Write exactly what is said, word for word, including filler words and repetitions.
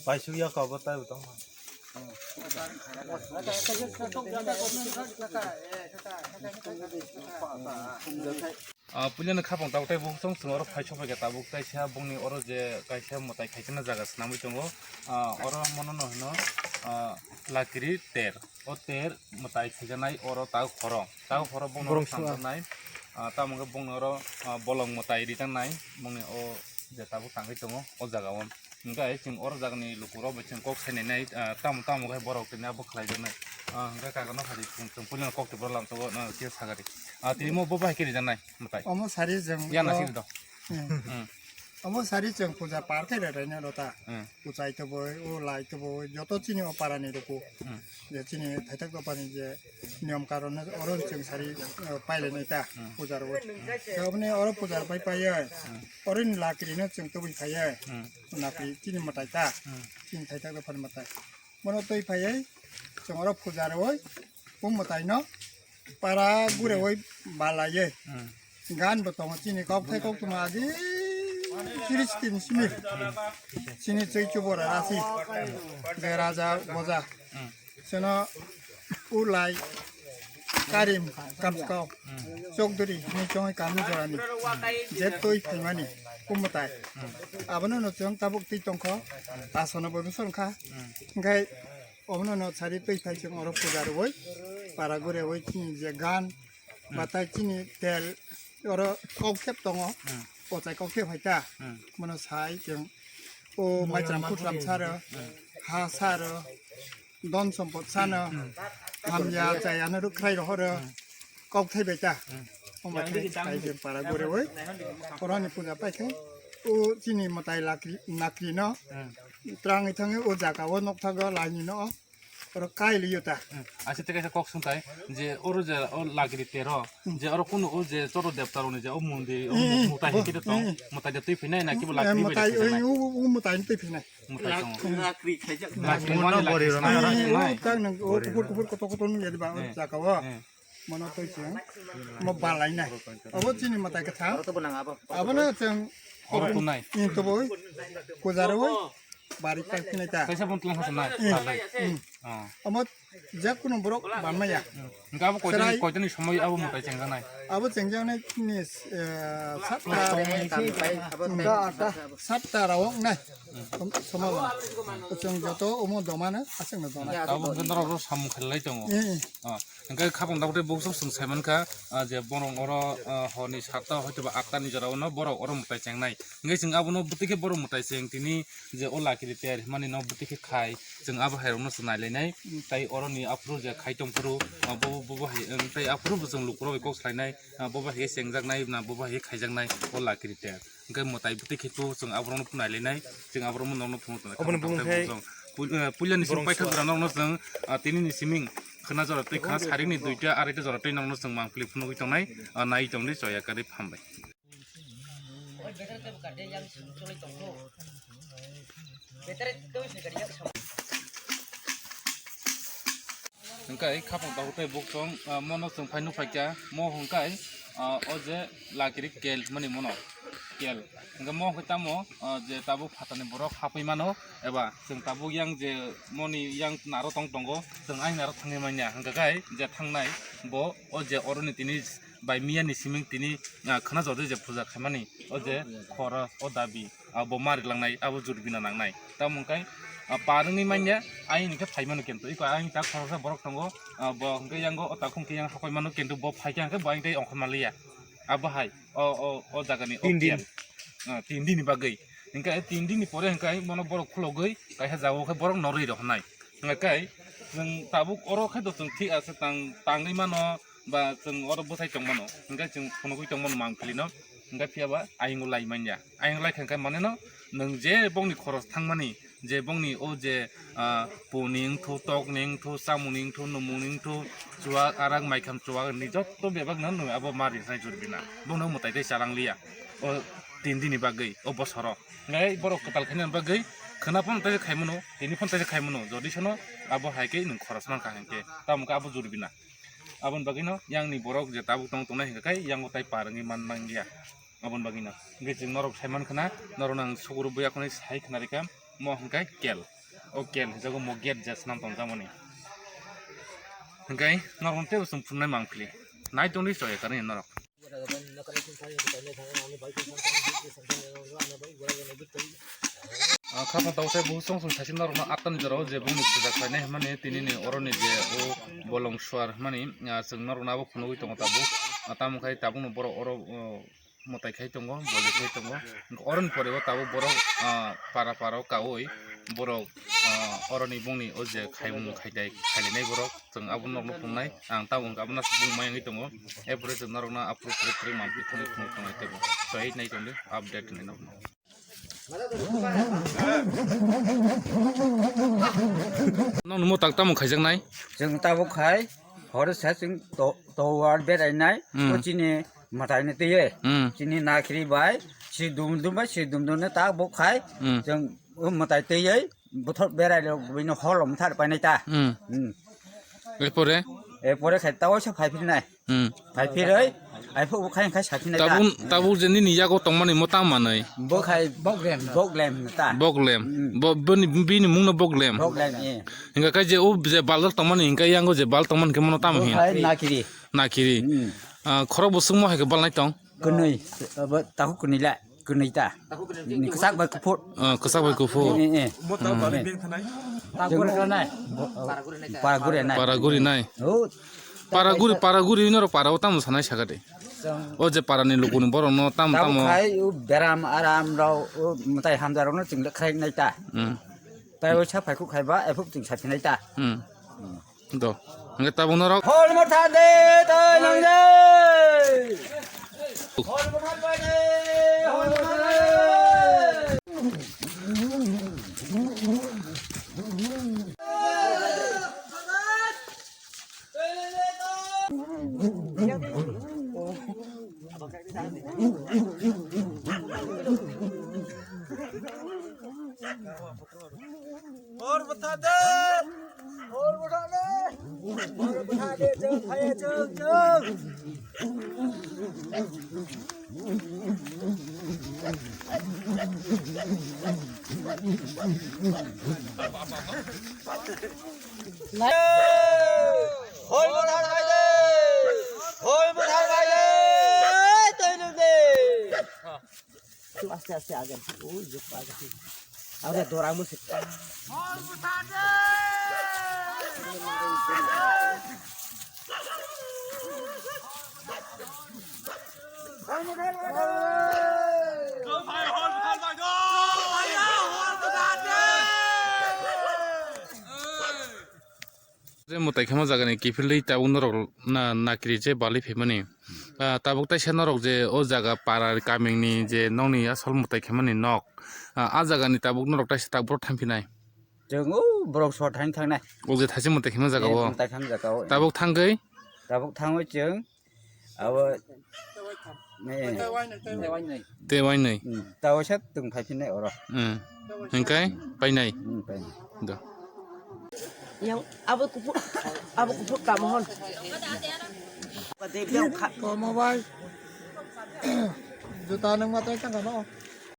Paisuk ya kabo tai utang. Ah, puilano khapang tabuk tai bukchung chwng oro phai sokphaikha tabuk taisa bongni oro je kaisa mwtai khaikhe na jaga swnamwi tongo. Ah, oro mono no hino, ah, lakiri ter. O ter mwtai khaijaknai oro tau khoro. Tau khoro bono Borok sua. Sanjaknai. Ah, tamo khe bongni oro, ah, bolong mwtai rijaknai. Bongni o je tabuk tangwi tongo o jaga o. Hingkhe chwng oro jagani lukurok bai chwng kok sainai nai, ah, tamo tamo khe borok tini abo khlaijaknai. Ah, hingkhe kaka no hari chwng, chwng puilano kok twi borok lamsogo, no, khe sagari. Ah, tini mo bo bai khe rijaknai mwtai. Omo sari chwng Ya o, nasi do. Hmm. Hmm. Omo sari chwng puja par khe rwrwino rota. Hmm. Kuchai toboi, o lai toboi, joto chini o parani ruku. Hmm. Je chini thaithak dophani je niyom karon oro chwng sari, eh, pailai nai ta Hmm. puja rwo. Tei oboni oro puja pai pai ye. Hmm. Oro ni lakri no chwng toboi phai ye. Hmm. Nakri chini mwtai ta. Hmm. Chini thaithak dophani mwtai. Bono twi phaiwi chwng oro puja rwui o mwtaino para gurewui balaiwi Hmm. gan bo tongo chini kokthai koktwma agi tiris tin simi chini chwi chubora rasi je raja boja Hmm. chwno ulai karim kamskau Hmm. chokduri hinwi chongwi kami jorani je twi phaimani o mwtai Hmm. abono no chwng tabuk twi tongkho tasono bo bwswk wngkha Hmm. hingkhai Obono no sari twi phai chwng oro puja rwui para gurewui chini je gan batai chini tel oro kok thep tongo Hmm. Ochai kok thep hai ta Hmm. Bono sai chwng o maitram khutram saro ha saro don sompot sano hamya chayano rwkhrai rohoro kok thai bai ta Hmm. Omo khe kai je para gurewui oroni puja pai khe o chini mwtai lakri nakri no Hmm. Trangwi thangwi o jaga o nokthagwi lainino oro kailiyo ta. Hmm. Aise tei kaisa kok sungthai je oro je o lagiri tero je oro kunu o je choro debta rokni je o mondi o Hmm. Mutai hikhe tong Hmm. mutai de twi phinai na kibo Eh, lagiri bai mutai, de phinai. Eh, o, o mutai twi phinai. Mutai tong. Lagiri khaijak. Lagiri Mutai mani lagiri lagiri sanai. Lagiri sanai. Tang nang o kuphur kuphur kotor kotor nung yadi ba o Hmm. jaga o. Hmm. Mono twi chwng mo balai nai. Abo chini mwtai kwthang. Abo no chwng Oro tunai. Toboi puja rwui bari kai phinai ta. Kaisa bon tulang hasanai. Hmm. Balai. Hmm. Ah. Omo je kunu borok banmaya. Hingke abo koitani, Serai. Koitani somoi abo mwtai chengjaknai? Abo chengjaknai chini, eh, satta, satta rawok nai. Somoi chwng joto omo domano aswkno donai. Abo hingke norok samung khailai tongo. Hmm. Ah, hingke khapang daktei bukchuk chwng saimankha, ah, je borok oro, ah, horni satta hoitoba atta ni jora o no borok oro mwtai chengnai. Hingke chwng abono bwtwi khe borok mwtai cheng tini je o lakiri ter himani no bwtwi khe khai chwng abo hai rokno chwng nailainai. Tei oroni aphuru je khai tongphuru, ah, bo, bo, bo hai, tei aphuru bo chwng lukurok bai kok salainai, ah, bo bo hai khe chengjaknai na bo bo hai khe khaijaknai o lakiri ter. Hingke mwtai bwtwi khe to chwng aborokno nailainai, chwng aborokno nokno phunuk tongnai. Aboni bumung khe Pul-, eh, puilani simi borong paithak sua. Jora nokno chwng, ah, tini ni siming khwna jora tei khwna sarik ni duita araita jora tei nokno chwng mangpili phunugwi tongnai, ah, nai tongdi choya kwrwi hambai. Hingke khapang tabuk tei bukchong, ah, mono chwng phai nukphaikha, mo hwnkhe, ah, o je lakiri kel hwnmani mono, kel. Hingke mo hwnkhe tamo, ah, je tabuk phatarni borok hapwi mano, eba chwng tabuk yang je moni yang naro tong tongo, chwng ayang naro thangwi manya, hwnkhe kai je thangnai bo o je oroni tini bai miyani siming tini, ah, khwna jodi je puja khaimani, o je khorok, o dabi. Abo ma rilangnai, abo jurbina nangnai. Tamo hwnkhe, ah, par wngwi manya, ayang ni khe phai mano kintu. Iko ayang ta khoroksa borok tongo, ah, bo hwnkhe yango o takhum khe yang hakoi mano kintu bo phai khe hwnkhe bo ayang tei ongkhorma liya. Abo hai, o, o, o jaga ni o Tin din. Kiyan. Ah, tin din ni bagwi. Hwnkhe tin din ni pore hwnkhe bono borok khulogwi kaisa jaga o khe borok norwi rohornai. Hwnkhe chwng tabuk oro khe do chwng thik ase tang, tangwi mano ba chwng oro bwthai tong mano. Hwnkhe chwng phunugwi tong mano mangpili no. Hwnkhe phiya ba ayang o lai manya. Ayang lai kha hwnkhe mane no nwng je bongni khoros thangmani, je bongni o je, ah, puni wngthu, tokni wngthu, chamungni wngthu, numungni wngthu, chuwak, arak, maikham chuwak ni jotto bebak no nwng abo ma rinai jurbina. Bono mwtai tei chalang liya. O tin dini bagwi, o bosoro. Ngai borok kwtal khaina bagwi khwna phano tei khaimano, tini phano tei khaimano. Jodi sono abo hai khe nwng khoros mankha hwnkhe, tamo khe abo jurbina. Aboni bagwino yang ni borok je tabuk tong tongnai hwnkhe kai yango tai par wngwi man nang ya. Aboni bagwino hwnkhe chwng norok sai man khna, norok nang suguru buya khwnwi sai khna rikha, mo hwnkhe kel. O kel hijago mo gate je snam tong jamani. Hingkai norok tei usung phunai mangpili. Nai tongdi soya kani norok. Ah, khapang tau sai buhusong song sasi norokno atani jorao je bumung puja khlainai hwnmani tinini oroni je o bolong suar hwnmani, ah, chwng norokno abo phunugwi tongo tabuk. Ah, tamo khai tabukno borok oro, oh, mwtai khai tongo, bolwi khai tongo. Oroni pore o tabuk borok, ah, para para o kaui borok, ah, oroni bongni o je khaimung khaidai khailainai borok. Chwng abo norokno phunuknai, ang tabuk hwnkha abono bung mai wngwi tongo. Erpore chwng norokno aphuru kwrwi kwrwi mangpili thangwi phunuk tongnai teibo. Tei nai tongdi update hwnwi norokno. Nokni mwtak tamo khaijaknai? Chwng tabuk khai horo sa chwng to-, tovar berainai. Hmm. O chini mwtaino twiwi. Hmm. Chini nakhiri bai si dum dum bai si dum dum no tabuk khai. Hmm. Chwng o mwtai twiwi bothor berai rok bini hol om thar painai ta. Hmm. Hmm. Erpore? Erpore khai ta oisa phai phirnai. Hmm. Phai phiroi, ai phu khai khai sakhinai ta. Tabuk, tabuk je nini yago tongmani mo tamo manwi? Bo khai Boglem. Boglem ta. Boglem. Hmm. Bo, bini, bini mungno Boglem. Boglem, eh. Hingka kai je o je bal tongmani hingka yango je bal tongmani khe mono tamo hin? Khai nakiri. Nakiri. Hmm. Ah, khorok bo sungmo hai khe bal nai tong? Kwnwi, abo takhuk kwnwi le, kwnwi ta. Ni kwchak bai kuphur. Ah, kwchak bai kuphur. Eh, eh. Para guri nai. Para guri nai. Oh. Para guri, para guri norok para o tamo sanai saka de. O je para ni luku ni borok no tamo tamo. Khai o beram aram rok o mwtai hamja rok no chwng le khai nai ta. Hmm. Tai o sa phai khuk khai ba, ephuk chwng sa phinai ta. Hmm. Do. Hingke tabuk norok. Hol motha de, tai nang de. Hol motha de, hol motha de. Hor bwtha de! Hor bwtha de! Hor bwtha de, chwng phaiya, chwng, chwng! Hor bwtha phai de! Hor bwtha phai de! Twi nung de! Aste aste agan. Oi, je pa agan. Agan dora mo se. Je mwtai khama jaga ni kiphilwi tabuk norok na nakri je balwi phaimani. Ah, tabuk taisa norok je o jaga para kamini je nokni asol mwtai khaimani nok. Ah, a jaga ni tabuk norok taisa tabuk thamphinai. Chwng o borok sor thani thangnai. O je thaisa mwtai khaima jaga o. Mwtai khama jaga o. Tabuk thangwi? Tabuk thangwi chwng abo, eh, tei wainwi. Hmm, ta waisa tong phai phinai oro. Hmm. Hingkai painai. Hmm, painai. Do. Yang abo kupu, abo kupu kamohon. Komo bai. Juta nang matai tang kano.